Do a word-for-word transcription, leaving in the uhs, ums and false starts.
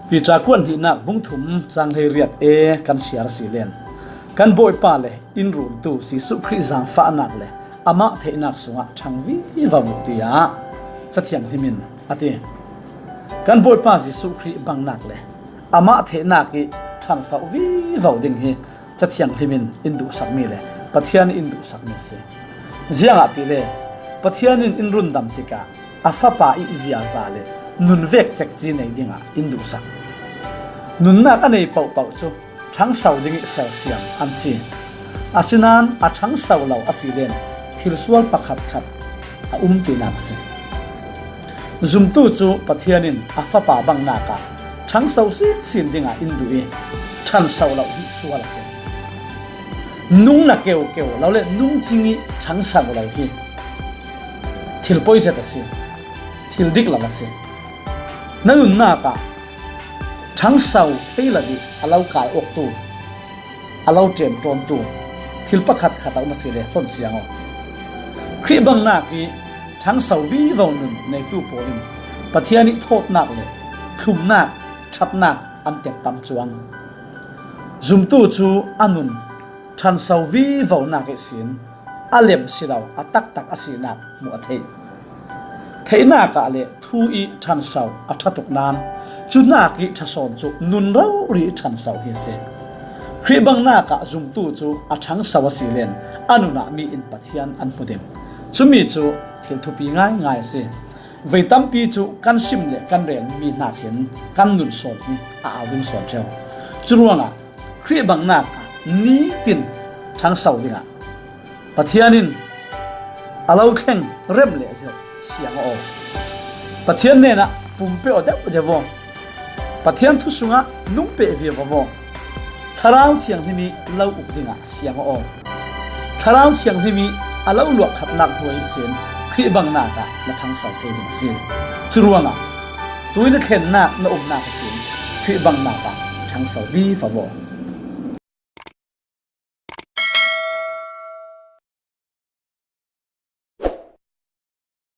Peter kuan hnihnak bung thum cang hleiriat e kan siar si len, kan Bawipa le in runtu Jesuh Khrih zaangfahnak le amah theihnak sungah ṭhang vivo uh, tiah Cathiang Hlim in a ti. Kan Bawipa Jesuh Khrih bangnak le amah theihnak ih ṭhansoh vivo ding hi Cathiang Hlim in in duhsakmi le Pathian in duhsakmi a si. Ziangahtile Pathian in in rundam tikah a Fapa ih ziaza le nunvek cekci nei dingah in duhsak. Nunnak a nei pohpoh cu ṭhangso ding ih sersiam an si. Asinain a ṭhangso lo a si len thilsual pakhatkhat a um tinak a si. Zumtu cu Pathian in a Fapa bangnak ah ṭhangso sinsin dingah in duh ih ṭhanso lo hi sual a si. Nung na keukeu lo le nungcing ih ṭhangso lo hi thil poizet a si, thil dik lo a si. Na nunnak ah ṭhangso thei lo ih a lo kai awktu, a lo ṭemṭawntu thil pakhatkhat a um a si le hlon siang aw. Khrih bangnak ih ṭhangso vivo nun neitu pawl in Pathian ih thawtnak le thlumnak, ṭhatnak an tektam cuang. Zumtu cu a nun ṭhanso vivonak ihsin a lem si lo, a taktak a sinak hmuh a theih. Theihnak ah le thu ih ṭhanso a ṭha tuk nain cuhnak ih ṭha sawn cu nun rori ih ṭhanso hi a si. Khrih bangnak ah zumtu cu a ṭhangso a si len a nun ah mi in Pathian an hmu ding. Cumi cu thil thupi ngaingai a si. Voi tampi cu kan sim le kan relmi hnak hin kan nun sawn hi a au ding sawn ṭheu. Curuangah Khrih bangnak ah nitin ṭhangso dingah Pathian in a lo thleng rem le zet siang aw. Pathian hnenah pumpe aw deuh deuh aw. Pathian thu sungah nung peh vivo aw. Thlarau Thianghlim ih lo uk dingah siang aw. Thlarau Thianghlim ih a lo luahkhatnak hnuai ihsin Khrih bangnak ah na ṭhangso thei ding a si. Curuangah tui na thlennak na umnak ihsin Khrih bangnak ah ṭhangso vivo aw.